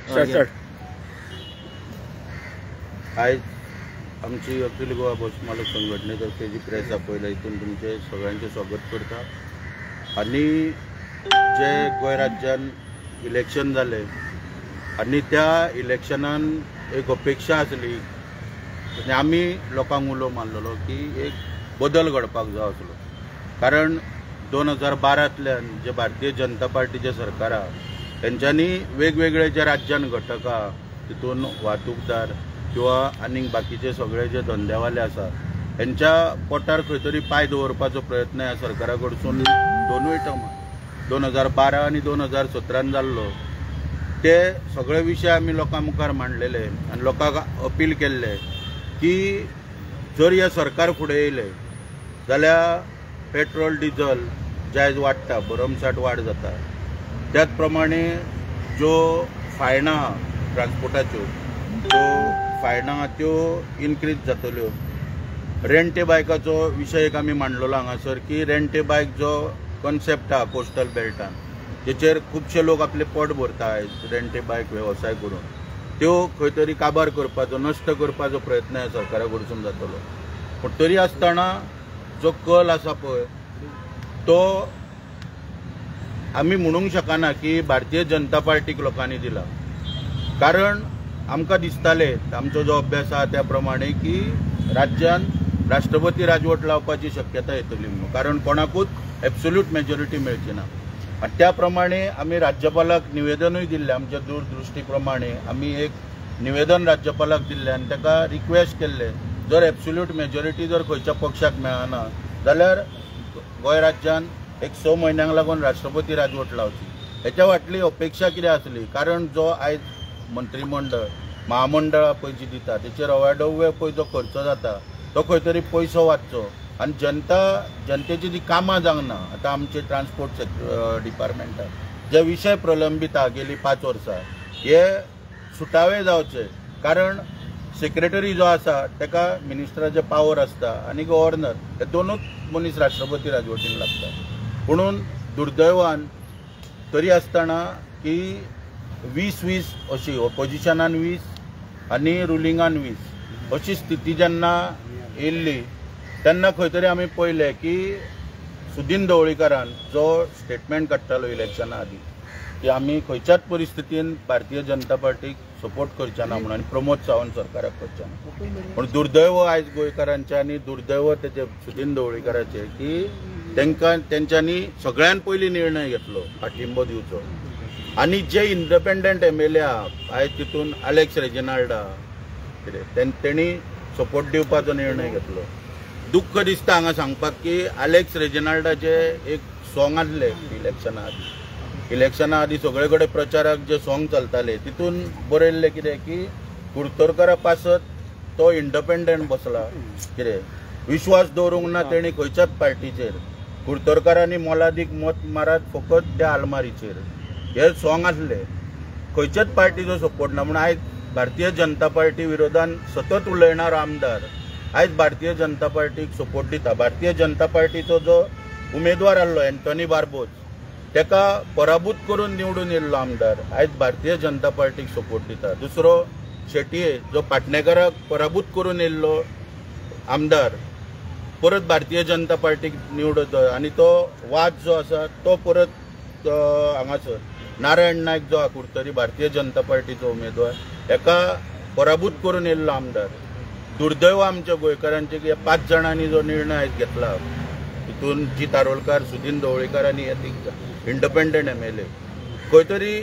Start. आयज आमची अखिल गोवा बस मालक संघटनेतर्फे जी प्रेस आपयला हितून तुमचे सगळ्यांचे स्वागत करता. आनी जे गोंय राज्यान इलेक्शन जालें आनी त्या इलेक्शनान एक अपेक्षा आसली आनी आमी लोकांक उलो मारलेलो की एक बदल घडपाक जाय आसलो. कारण 2012तल्यान जे भारतीय जनता पार्टीचे सरकार आहा तेंच्यांनी वेगवेगळे जे राज्यान घटक आहा तितून वाहतूकदार किंवा आनीक बाकीचे सगळे जे धंद्यावाले आसा हेंच्या पोटार खंय तरी पांय दवरपाचो प्रयत्न ह्या सरकारा कडसून दोनूय टर्मा 2012 आनी 2017 जाल्लो. ते सगळे विशय आमी लोकां मुखार मांडलेले आनी लोकांक अपील केल्ले की जर हे सरकार फुडें येयलें जाल्यार पेट्रोल डिजल जे आयज वाडटा भरमसाठ वाड जाता, त्याच प्रमाणे ज्यो फायनां ट्रान्सपोर्टाच्यो ज्यो फायनां त्यो इनक्रीज जातल्यो. रेंटे बायकाचो विशय एक आमी मांडलेलो हांगासर की रेंटे बायक जो कॉन्सेप्ट आहा कोस्टल बेल्टान तेचेर खुबशे लोक आपले पोट भरता आयज रेंटे बायक वेवसाय करून, त्यो खंय तरी काबार करपाचो नश्ट करपाचो प्रयत्न ह्या सरकारा कडसून जातलो. पूण तरी आसतना जो कल आसा पळय तो आमी म्हणूंक शकना की भारतीय जनता पार्टीक लोकांनी दिला. कारण आमकां दिसतालें आमचो जो अभ्यास आहा त्या प्रमाणे की राज्यान राष्ट्रपती राजवट लावपाची शक्यता येतली म्हणून, कारण कोणाकूच एब्सोल्यूट मेजॉरिटी मेळची ना. आनी त्या प्रमाणे आमी राज्यपालाक निवेदनूय दिल्लें, आमच्या दूरदृश्टी प्रमाणे आमी एक निवेदन राज्यपालाक दिल्लें आनी ताका रिक्वेस्ट केल्लें जर एब्सोल्यूट मेजॉरिटी जर खंयच्या पक्षाक मेळना जाल्यार गोंय राज्यान एक 6 म्हयन्यांक लागून राष्ट्रपती राजवट लावची. हेच्या फाटली अपेक्षा कितें आसली, कारण जो आयज मंत्रीमंडळ महामंडळां पळय जी दिता तेचेर अवाढव्य पळय जो खर्च जाता तो खंय तरी पयसो वाचचो आनी जनतेची जी कामां जावंक ना. आतां आमचे ट्रान्सपोर्ट डिपार्टमेंटाक जे विशय प्रलंबीत आहा गेली 5 वर्सां हे सुटावे जावचे, कारण सेक्रेटरी जो आसा ताका मिनिस्टराचे पावर आसता आनी गव्हर्नर हे दोनूच मनीस राष्ट्रपती राजवटीन लागता. पुणून दुर्दैवान तरी आसतना की 20-20 अशी ऑपोजिशनान 20 आनी रुलिंगान 20 अशी स्थिती जेन्ना येयल्ली तेन्ना खंय तरी आमी पळयलें की सुदीन ढवळीकारान जो स्टेटमेंट काडटालो इलेक्शना आदीं की आमी खंयच्याच परिस्थितीन भारतीय जनता पार्टीक सपोर्ट करचे ना म्हणून आनी प्रमोद सावंत सरकाराक करचे ना. पूण दुर्दैव आयज गोंयकारांचें आनी दुर्दैव तेचे सुदीन ढवळीकाराचें की तांकां तेंच्यांनी सगळ्यान पयलीं निर्णय घेतलो पाठिंबो दिवचो. आनी जे इंडिपेंडंट MLA आहा आयज तितून आलेक्स रेजिनाल्ड आहा कितें तेणी सपोर्ट दिवपाचो निर्णय घेतलो. दुख्ख दिसता हांगा सांगपाक की आलेक्स रेजिनाल्डाचे एक सॉंग आसलें इलेक्शना आदीं, इलेक्शना आदीं सगळे कडेन प्रचाराक जे सॉंग चलताले तितून बरयल्लें कितें की कुर्तोरकारा पासत तो इंडिपेंडंट बसला कितें विश्वास दवरूंक ना तेणी खंयच्याच पार्टीचेर, कुर्तोरकारांनी मोलादीक मत मारात फकत त्या आलमारीचेर, हे सॉंग आसलें. खंयच्याच पार्टीचो सपोर्ट ना म्हूण आयज भारतीय जनता पार्टी विरोधान सतत उलयणार आमदार आयज भारतीय जनता पार्टीक सपोर्ट दिता. भारतीय जनता पार्टीचो जो उमेदवार आसलो एंटनी बार्बोज ताका पराभूत करून निवडून येयल्लो आमदार आयज भारतीय जनता पार्टीक सपोर्ट दिता. दुसरो शेटये जो पाटणेकाराक पराभूत करून येयल्लो आमदार परत भारतीय जनता पार्टीक निवडत आनी तो वाद जो आसा तो परत हांगासर नारायण नायक जो आहा कुर्तरी भारतीय जनता पार्टीचो उमेदवार हेका पराभूत करून येयल्लो आमदार. दुर्दैव आमच्या गोंयकारांचे की 5 जाणांनी जो निर्णय आयज घेतला तितून जीत आरोलकार, सुदीन ढवळीकार आनी हे 3 इंडिपेंडंट MLA खंय तरी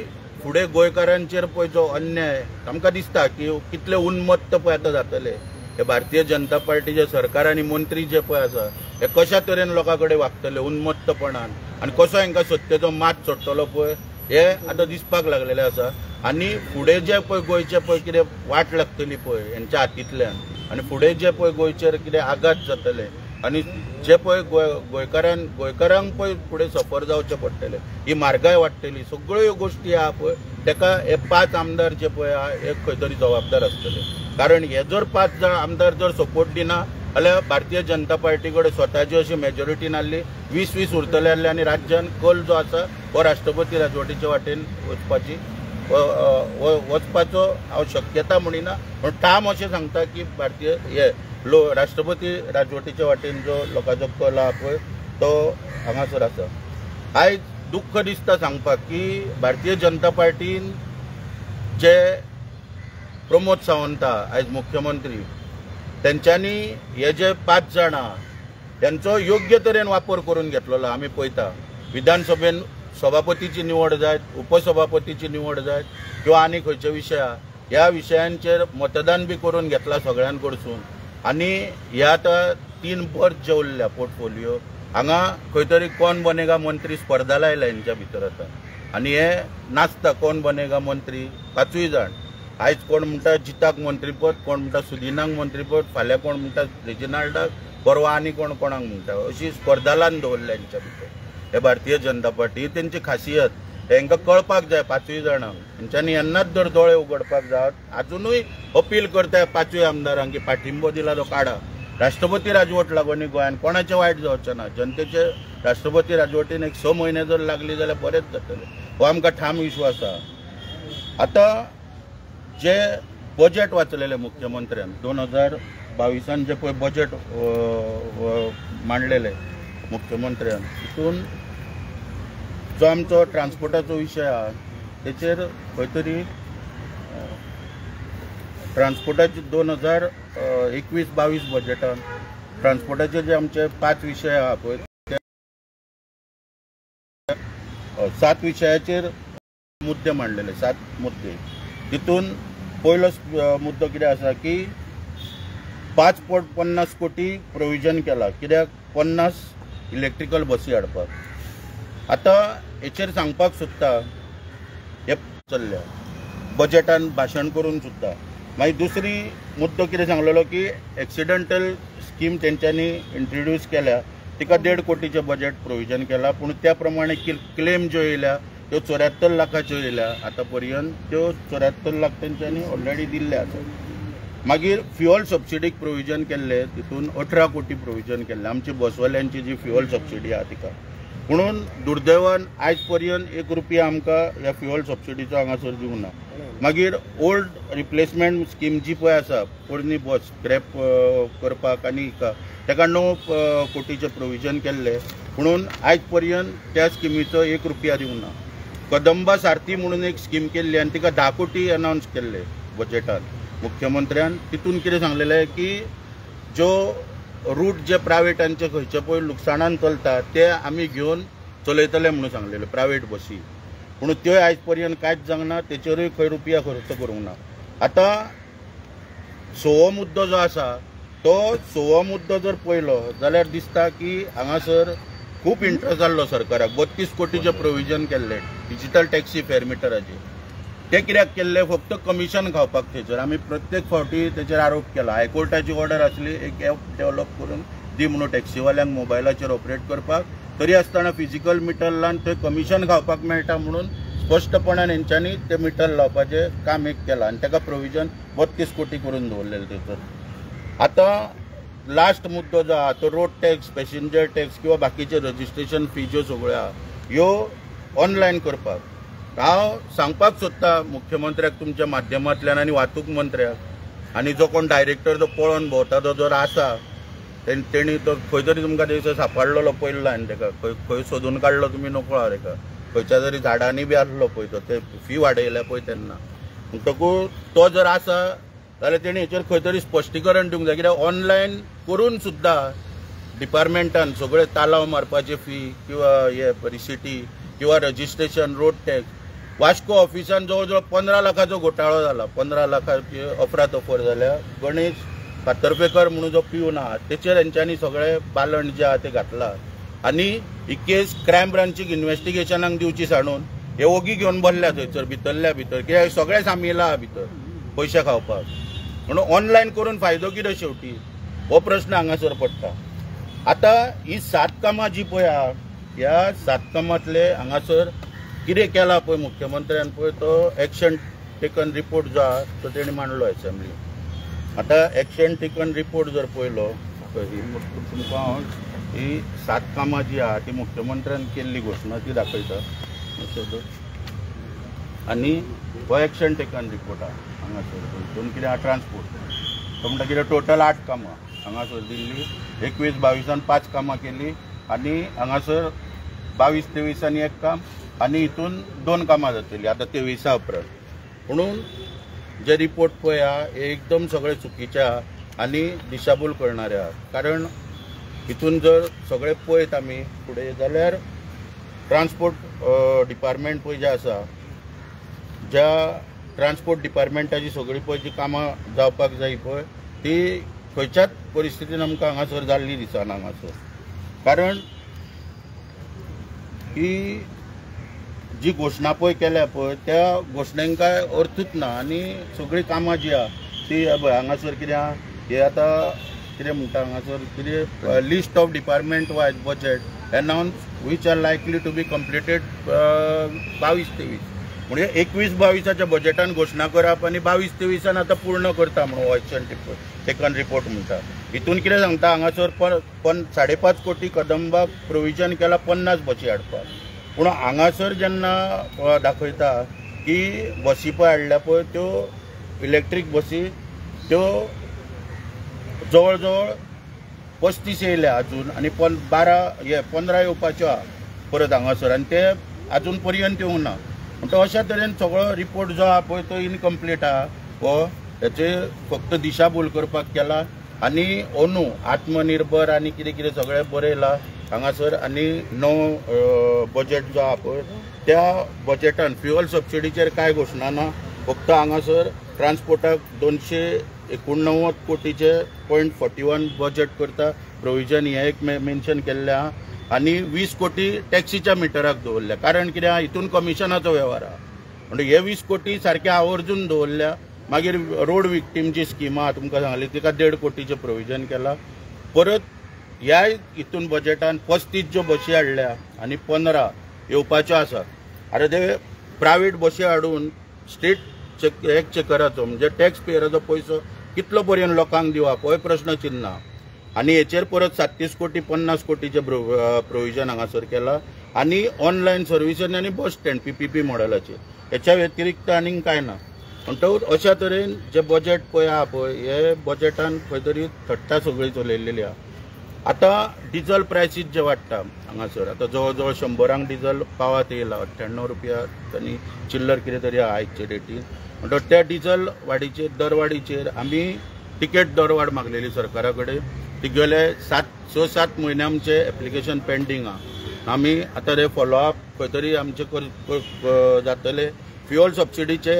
फुडें गोंयकारांचेर पळय जो अन्याय आमकां दिसता की कितले उन्मत्त पळय आतां जातले हे भारतीय जनता पार्टीचे सरकार आनी मंत्री जे पळय आसा हे कशा तरेन लोकां कडेन वागतले उन्मत्तपणान आनी कसो हांकां सत्तेचो मात सोडटलो पळय हे आतां दिसपाक लागलेलें आसा. आनी फुडें जे पळय गोंयचे पळय कितें वाट लागतली पळय हेंच्या हातींतल्यान आनी फुडें जे पळय गोंयचेर कितें आघात जातले आनी जे पळय गोंयकारांक पळय फुडें सफर जावचें पडटलें, ही म्हारगाय वाडटली, सगळ्यो ह्यो गोश्टी आहा पळय ताका हे 5 आमदार जे पळय आहा हे खंय तरी जबाबदार आसतले. कारण हे जर 5 जाण आमदार जर सपोर्ट दिना जाल्यार भारतीय जनता पार्टी कडेन स्वताची अशी मेजॉरिटी नासली, 20-20 उरतले आसले आनी राज्यान कल जो आसा हो राष्ट्रपती राजवटीचे वाटेन वचपाची वचपाचो हांव शक्यता म्हणिना, पूण ठाम अशें सांगता की भारतीय हे राष्ट्रपती राजवटीच्या वाटेन जो लोकांचो कल आहा पळय तो हांगासर आसा. आयज दुख्ख दिसता सांगपाक की भारतीय जनता पार्टीन जे प्रमोद सावंत आयज मुख्यमंत्री तेंच्यांनी हे जे 5 जाणां तेंचो योग्य तरेन वापर करून घेतलेलो आमी पळयता. विधानसभेन सभापतीची निवड जायत, उपसभापतीची निवड जायत किंवा आनी खंयचे विशय ह्या विशयांचेर मतदान बी करून घेतला सगळ्यां कडसून. आनी हे आतां 3 बर्थ जे उरल्या पोर्टफोलियो हांगा खंय तरी कोण बनेगा मंत्री स्पर्धा लायल्या हेंच्या भितर आतां. आनी हे नाचता कोण बनेगा मंत्री 5 जाण. आयज कोण म्हणटा जिताक मंत्रीपद, कोण म्हणटा सुदिनाक मंत्रीपद, फाल्यां कोण म्हणटा रेजिनाल्डाक, परवा आनी कोण कोणाक म्हणटा, अशी स्पर्धा लावन दवरल्या हेंच्या भितर. हे भारतीय जनता पार्टी ही तेंची खासियत, हेंकां कळपाक जाय 5 जाणांक. हेंच्यांनी येन्नाच जर दोळे उगडपाक जाय. आजुनूय अपील करता 5 आमदारांक की पाठिंबो दिला तो काडा. राष्ट्रपती राजवट लागून गोंयान कोणाचें वायट जावचें ना. जनतेचे राष्ट्रपती राजवटीन एक 6 म्हयने जर लागली जाल्यार बरेंच जातलें, हो आमकां ठाम विश्वास आसा. आतां जे बजेट वाचलेलें मुख्यमंत्र्यान 2022 जे पळय बजेट मांडलेलें मुख्यमंत्र्यान, तितून जो आमचो ट्रान्सपोर्टाचो विशय आहा तेचेर खंय तरी ट्रान्सपोर्टाचे 2021-22 बजेटान ट्रान्सपोर्टाचे जे आमचे 5 विशय आहा पळय ते 7 विशयाचेर मुद्दे मांडलेले, 7 मुद्दे. तितून पयलो मुद्दो कितें आसा की 5.50 कोटी प्रोविजन केला कित्याक 50 इलेक्ट्रिकल बसी हाडपाक. आतां हेचेर सांगपाक सोदता हे चल्ल्या बजेटान भाशण करून सुद्दां. मागीर दुसरी मुद्दो कितें सांगलेलो की एक्सिडंटल स्कीम तेंच्यांनी इंट्रोड्यूस केल्या, तिका 1.5 कोटीचें बजेट प्रोविजन केलां, पूण त्या प्रमाणे क्लेम ज्यो येयल्या त्यो 74 लाखाच्यो येयल्या आतां पर्यंत, त्यो 74 लाख तेंच्यांनी ऑलरेडी दिल्ले आसा. मागीर फ्युअल सबसिडीक प्रोविजन केल्लें, तितून 18 कोटी प्रोविजन केल्लें आमची बसवाल्यांची जी फ्युअल सबसिडी आहा तिका. म्हणून दुर्दैवान आयज पर्यंत 1 रुपया आमकां ह्या फ्युअल सबसिडीचो हांगासर दिवंक ना. मागीर ओल्ड रिप्लेसमेंट स्कीम जी पळय आसा पोरणी बस स्क्रॅप करपाक आनी हिका ताका 9 कोटीचें प्रोविजन केल्लें, म्हणून आयज पर्यंत त्या स्किमीचो 1 रुपया दिवंक ना. कदंबा सारथी म्हणून एक स्कीम केल्ली आनी तिका 10 कोटी अनावन्स केल्ले बजेटान मुख्यमंत्र्यान. तितून कितें सांगलेलें की ज्यो रूट जे प्रायवेटांचे खंयचे पळय लुकसाणान चलता ते आमी घेवन चलयतले म्हणून सांगलेले प्रायवेट बसी, पूण त्यो आयज पर्यंत कांयच जावंक ना, तेचेरूय खंय रुपया खर्च करूंक ना. आतां 6वो मुद्दो जो आसा तो 6वो मुद्दो जर पळयलो जाल्यार दिसता की हांगासर खूब इंट्रस्ट जाल्लो सरकाराक. 32 कोटीचें प्रोविजन केल्लें डिजिटल टॅक्सी फेअर मिटराचेर, ते कित्याक केल्ले फक्त कमिशन खावपाक. थंयसर आमी प्रत्येक फावटी तेचेर आरोप केला. हायकोर्टाची ऑर्डर आसली एक एप डेवलप करून दी म्हणून टॅक्सीवाल्यांक मोबायलाचेर ऑपरेट करपाक, तरी आसतना फिजिकल मिटर लावन थंय कमिशन खावपाक मेळटा म्हणून स्पश्टपणान हेंच्यांनी ते मिटर लावपाचें काम एक केलां आनी ताका प्रोविजन 32 कोटी करून दवरलेलें थंयसर. आतां लास्ट मुद्दो जो आहा तो रोड टॅक्स, पॅसेंजर टॅक्स किंवा बाकीचे रजिस्ट्रेशन फी ज्यो सगळ्यो आहा ह्यो ऑनलायन करपाक. हांव सांगपाक सोदता मुख्यमंत्र्याक तुमच्या माध्यमांतल्यान आनी वाहतूक मंत्र्याक आनी जो कोण डायरेक्टर जो पळोवन भोंवता तो जर आसा तेणी तो खंय तरी तुमकां थंयसर सापडलेलो पयलो आनी ताका खंय खंय सोदून काडलो तुमी नकळो ताका, खंयच्या तरी झाडांनी बी आसलो पळय तो, ते फी वाडयल्या पळय तेन्ना. म्हणटकूच तो जर आसा जाल्यार तेणी हेचेर खंय तरी स्पश्टीकरण दिवंक जाय. कित्याक ऑनलायन करून सुद्दां डिपार्टमेंटान सगळे तालाव मारपाचे फी किंवा हे रिसिटी किंवा रजिस्ट्रेशन रोड टॅक्स वास्को ऑफिसान जवळ जवळ 15 लाखाचो घोटाळो जाला, 15 लाखाची अफरातफर जाल्या. गणेश फातर्पेकर म्हणून जो पिवन आहा तेचेर हेंच्यांनी सगळे बालण जे आहा ते घातला आनी ही केस क्रायम ब्रांचीक इन्वेस्टिगेशनाक दिवची सांडून हे ओगी घेवन बसल्या थंयसर भितरल्या भितर, कित्याक सगळे सामील आहा भितर पयशे खावपाक. म्हणून ऑनलायन करून फायदो कितें शेवटी हो प्रश्न हांगासर पडटा. आतां ही 7 कामां जी पळय आहा ह्या 7 कामांतले हांगासर कितें केलां पळय मुख्यमंत्र्यान पळय तो एक्शन टेकन रिपोर्ट जो आहा तो तेणी मांडलो एसेंब्ली. आतां एक्शन टेकन रिपोर्ट जर पळयलो तुमकां हांव ही 7 कामां जी आहा ती मुख्यमंत्र्यान केल्ली घोशणा ती दाखयता. आनी हो एक्शन टेकन रिपोर्ट आहा हांगासर. हितून कितें आहा ट्रान्सपोर्ट, तो म्हणटा कितें टोटल 8 कामां हांगासर दिल्ली, 21-22 5 कामां केली आनी हांगासर 22-23 1 काम आनी हितून 2 कामां जातली आतां 23 उपरांत. म्हणून जे रिपोर्ट पळय आहा हे एकदम सगळे चुकीचे आहा आनी दिशाभूल करणारे आहा. कारण हितून जर सगळे पळयत आमी फुडें जाल्यार ट्रान्सपोर्ट डिपार्टमेंट पळय जें आसा, ज्या ट्रान्सपोर्ट डिपार्टमेंटाची सगळीं पळय जी कामां जावपाक जाय पळय ती खंयच्याच परिस्थितीन आमकां हांगासर जाल्ली दिसना हांगासर. कारण ही जी घोशणा पळय केल्या पळय त्या घोशणेंक कांय अर्थूच ना आनी सगळीं कामां जी आहा ती पळय हांगासर कितें आहा हे आतां कितें म्हणटा हांगासर कितें list of department wise budget announce which are likely to be completed 22-23. म्हणजे 21-22 बजेटान घोशणा करप आनी 22-23 आतां पूर्ण करता म्हणून एक्शन टेकन रिपोर्ट म्हणटा. हितून कितें सांगता हांगासर 5.5 कोटी कदंबाक प्रोविजन केला 50 बसी हाडपाक, पूण हांगासर जेन्ना दाखयता की बसी पळय हाडल्या पळय त्यो इलेक्ट्रीक बसी त्यो जवळ जवळ 35 येयल्या अजून आनी 15 येवपाच्यो आहा परत हांगासर आनी ते आजून पर्यंत येवंक ना. म्हणटा अशा तरेन सगळो रिपोर्ट जो आहा पळय तो इनकम्प्लीट आहा, हो हेचे फक्त दिशाभूल करपाक केला आनी अंदू आत्मनिर्भर आनी कितें कितें सगळें बरयलां हांगासर. आनी नवो बजेट जो आहा पळय त्या बजेटान फ्युअल सबसिडीचेर कांय घोशणा ना, फक्त हांगासर ट्रान्सपोर्टाक 289 कोटीचे 0.41 बजेट करता प्रोविजन हें एक मेन्शन केल्लें आहा आनी 20 कोटी टॅक्सीच्या मिटराक दवरल्या. कारण कितें आहा हितून कमिशनाचो वेव्हार आहा, म्हणजे हे 20 कोटी सारके आवर्जून दवरल्या. मागीर रोड विक्टीम जी स्कीम आहा तुमकां सांगली तिका 1.5 कोटीचें प्रोविजन केलां. परत ह्या हितून बजेटान 35 ज्यो बसी हाडल्या आनी 15 येवपाच्यो आसात. आरे ते प्रायवेट बसी हाडून स्टेट एक्चेकराचो म्हणजे टॅक्स पेयराचो पयसो कितलो पर्यंत लोकांक दिवप होय प्रश्न चिन्ह. आनी हेचेर परत 37 कोटी 50 कोटीचें प्रोविजन हांगासर केलां आनी ऑनलायन सर्विसीस आनी बस स्टँड PPP मॉडेलाचेर, हेच्या व्यतिरिक्त आनीक कांय ना. म्हणटकूच अशा तरेन जे बजेट पळय आहा पळय हे बजेटान खंय तरी थट्टा सगळी चलयल्लेली आहा. आतां डिजल प्रायसीस जे वाडटा हांगासर आतां जवळ जवळ 100 डिजल पावत येयला, 98 रुपया आनी चिल्लर कितें तरी आहा आयचे रेटीन. म्हणटकच त्या डिजल वाडीचेर दरवाडीचेर आमी तिकेट दरवाड मागलेली सरकारा कडेन, ती गेले 6-7 म्हयने आमचे एप्लिकेशन पेंडींग आहा. आमी आतां ते फॉलोअप खंय तरी आमचे जातले. फ्युअल सबसिडीचे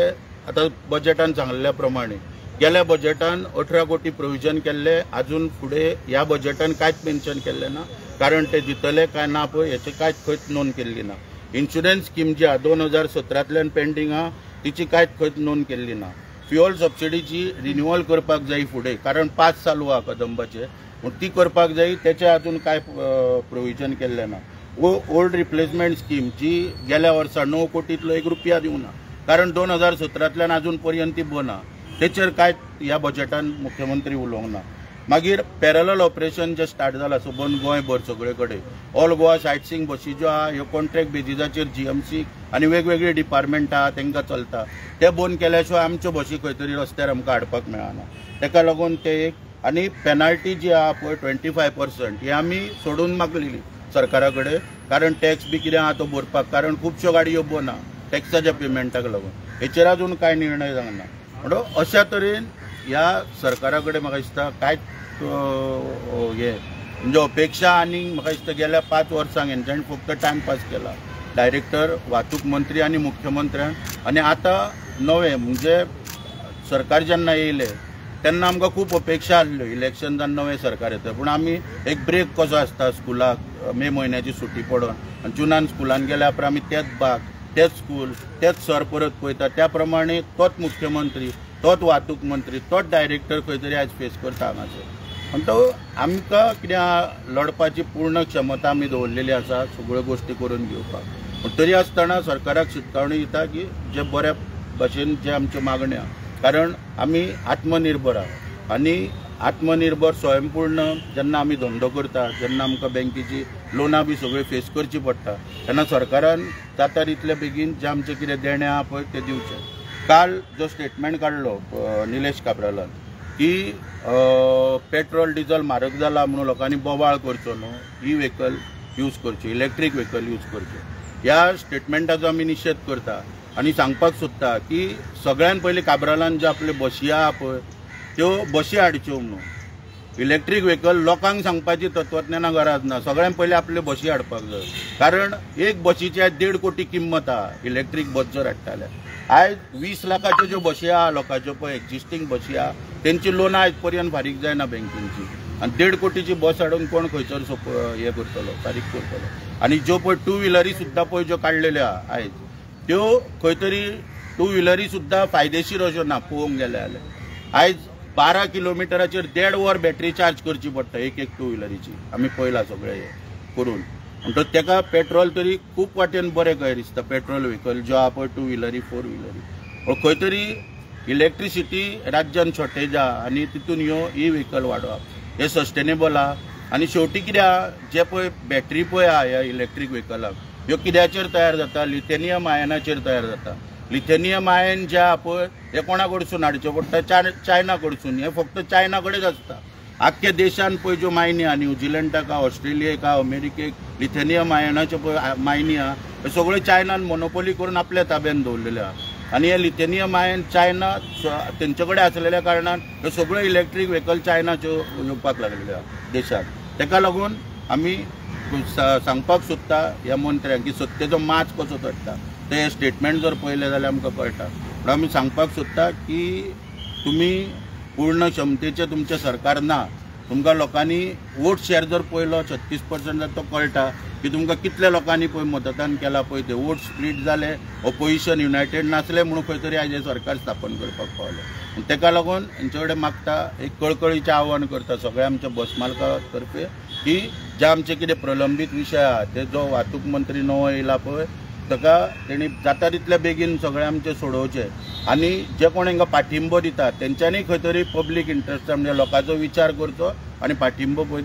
आतां बजेटान सांगलेल्या प्रमाणे गेल्या बजेटान 18 कोटी प्रोविजन केल्ले, आजून फुडें ह्या बजेटान कांयच मेन्शन केल्लें ना, कारण ते दितले काय ना पळय हेचे कांयच खंयच नोंद केल्ली ना. इन्शुरन्स स्कीम जी आहा 2017 पेंडींग आहा तिची कांयच खंयच नोंद केल्ली ना. फ्युअल सबसिडीची रिन्युअल करपाक जाय फुडें, कारण 5 चालू आहा कदंबाचे, म्हूण ती करपाक जाय, तेचें आजून कांय प्रोविजन केल्लें ना. ओल्ड रिप्लेसमेंट स्कीम जी गेल्या वर्सा 9 कोटींतलो 1 रुपया दिवंक ना, कारण 2017 आजून पर्यंत ती बंद आहा, तेचेर कांय ह्या बजेटान मुख्यमंत्री उलोवंक ना. मागीर पॅरलल ऑपरेशन जे स्टार्ट जाला सबंद गोंयभर सगळे कडेन ऑल गोवा सायट सींग बसी ज्यो आहा ह्यो कॉन्ट्रॅक्ट बेजीसाचेर GMC आनी वेगवेगळी डिपार्टमेंटां आहा तांकां चलता, ते बंद केल्या शिवाय आमच्यो बसी खंय तरी रस्त्यार आमकां हाडपाक मेळना. ताका लागून ते एक आनी पेनाल्टी जी आहा पळय 25% ही आमी सोडून मागलेली सरकारा कडेन, कारण टॅक्स बी कितें आहा तो भरपाक, कारण खुबश्यो गाडयो बंद आहा टॅक्साच्या पेमेंटाक लागून, हेचेर अजून कांय निर्णय जावंक ना. म्हणून अशा तरेन ह्या सरकारा कडेन म्हाका दिसता कांयच हे म्हणजे अपेक्षा आनी म्हाका दिसता गेल्या 5 वर्सांक हेंच्यांनी फक्त टायमपास केला, डायरेक्टर वाहतूक मंत्री आनी मुख्यमंत्र्यान. आनी आतां नवें म्हणजे सरकार जेन्ना येयलें तेन्ना आमकां खूब अपेक्षा आसल्यो इलेक्शन जावन नवें सरकार येता, पूण आमी एक ब्रेक कसो आसता स्कुलाक मे म्हयन्याची सुटी पडोन आनी जुनान स्कुलान गेल्या उपरांत आमी तेच बाग तेच स्कूल तेच सर परत पळयता, त्या प्रमाणे तोच मुख्यमंत्री तोच वाहतूक मंत्री तोच डायरेक्टर खंय तरी आयज फेस करता हांगासर. म्हणटकूच आमकां कितें लढपाची पूर्ण क्षमता आमी दवरलेली आसा सगळ्यो गोश्टी करून घेवपाक, पूण तरी आसतना सरकाराक शिटकावणी दिता की जे बऱ्या भशेन जे आमच्यो मागण्यो आहा, कारण आमी आत्मनिर्भर आहा आनी आत्मनिर्भर स्वयंपूर्ण जेन्ना आमी धंदो करता जेन्ना आमकां बँकेची लोनां बी सगळीं फेस करची पडटा. तेन्ना सरकारान जाता तितले बेगीन जे आमचें कितें देणें आहा पळय तें दिवचें. काल जो स्टेटमेंट काडलो निलेश काब्रालान की पेट्रोल डिझल म्हारग जाला म्हणून लोकांनी बोवाळ करचो न्हू, ई व्हेकल यूज करच्यो, इलेक्ट्रीक व्हेकल यूज करच्यो, ह्या स्टेटमेंटाचो आमी निशेध करता आनी सांगपाक सोदता की सगळ्यान पयलीं काब्रालान ज्यो आपल्यो बशी आहा पळय त्यो बशी हाडच्यो म्हणून. इलेक्ट्रीक व्हेकल लोकांक सांगपाची तत्वज्ञाना गरज ना, सगळ्यान पयलीं आपल्यो बशी हाडपाक जाय. कारण एक बशीची आयज 1.5 कोटी किंमत आहा इलेक्ट्रीक बस जर हाडटा. आयज 20 लाखाच्यो ज्यो बशी आहा लोकांच्यो पळय एक्झिस्टींग बशी आहा तेंची लोनां आयज पर्यंत फारीक जायना बँकेची, आनी 1.5 कोटीची बस हाडून कोण खंयसर हें करतलो, फारीक करतलो. आनी ज्यो पळय टू व्हिलरी सुद्दां पळय ज्यो काडलेल्यो आहा आयज त्यो खंय तरी टू व्हिलरी सुद्दां फायदेशीर अश्यो ना. पळोवंक गेले जाल्यार आयज 12 किलोमिटराचेर 1.5 वर बॅटरी चार्ज करची पडटा एक एक टू व्हिलरीची, आमी पळयलां सगळें हें करून. म्हणटकच तेका पेट्रोल तरी खूब वाटेन बरें कशें दिसता पेट्रोल व्हेकल ज्यो आहा पळय टू व्हिलरी फोर व्हिलरी, पूण खंय तरी इलेक्ट्रिसिटी राज्यान शॉर्टेज आहा आनी तितून ह्यो ई व्हेकल वाडोवप हें सस्टेनेबल आहा. आनी शेवटी कितें आहा, जे पळय बॅटरी पळय आहा ह्या इलेक्ट्रीक व्हेकलाक ह्यो कित्याचेर तयार जाता, लिथेनियम आयनाचेर तयार जाता. लिथेनियम आयन जे आहा पळय हे कोणा कडसून हाडचें पडटा, चायना कडसून. हें फक्त चायना कडेच आसता. आख्ख्या देशान पळय ज्यो मायनी आहा, न्यूझिलंडाक आहा, ऑस्ट्रेलियेक आहा, अमेरिकेक लिथेनियम आयनाच्यो पळय मायनी आहा, ह्यो सगळ्यो चायनान मोनोपोली करून आपल्या ताब्यान दवरलेल्यो आहा. आनी हे लिथेनियम आयन चायना तेंचे कडेन आसलेल्या कारणान ह्यो सगळ्यो इलेक्ट्रीक व्हेकल चायनाच्यो येवपाक लागलेल्यो आहा देशाक. तेका लागून आमी सांगपाक सोदता ह्या मंत्र्यांक की सत्तेचो माच कसो चडटा ते स्टेटमेंट जर पळयलें जाल्यार आमकां कळटा. पूण आमी सांगपाक सोदता की तुमी पूर्ण क्षमतेचें तुमचें सरकार ना, तुमकां लोकांनी वोट शेअर जर पळयलो 36% जाल्यार तो कळटा की तुमकां कितल्या लोकांनी पळय मतदान केलां पळय ते वोट स्प्लीट जाले, ओपोजिशन युनायटेड नासलें म्हणून खंय तरी आयज हें सरकार स्थापन करपाक पावलें. तेका लागून हेंचे कडेन मागता एक कळकळीचें आव्हान करता सगळ्या आमच्या बस मालका तर्फे की जे आमचे कितें प्रलंबीत विशय आहा ते जो वाहतूक मंत्री नवो येयला पळय ताका तेणी जाता तितले बेगीन सगळे आमचे सोडोवचे आनी जे कोण हांकां पाठिंबो दिता तेंच्यांनी खंय तरी पब्लीक इंट्रस्ट म्हणजे लोकांचो विचार करचो आनी पाठिंबो पळय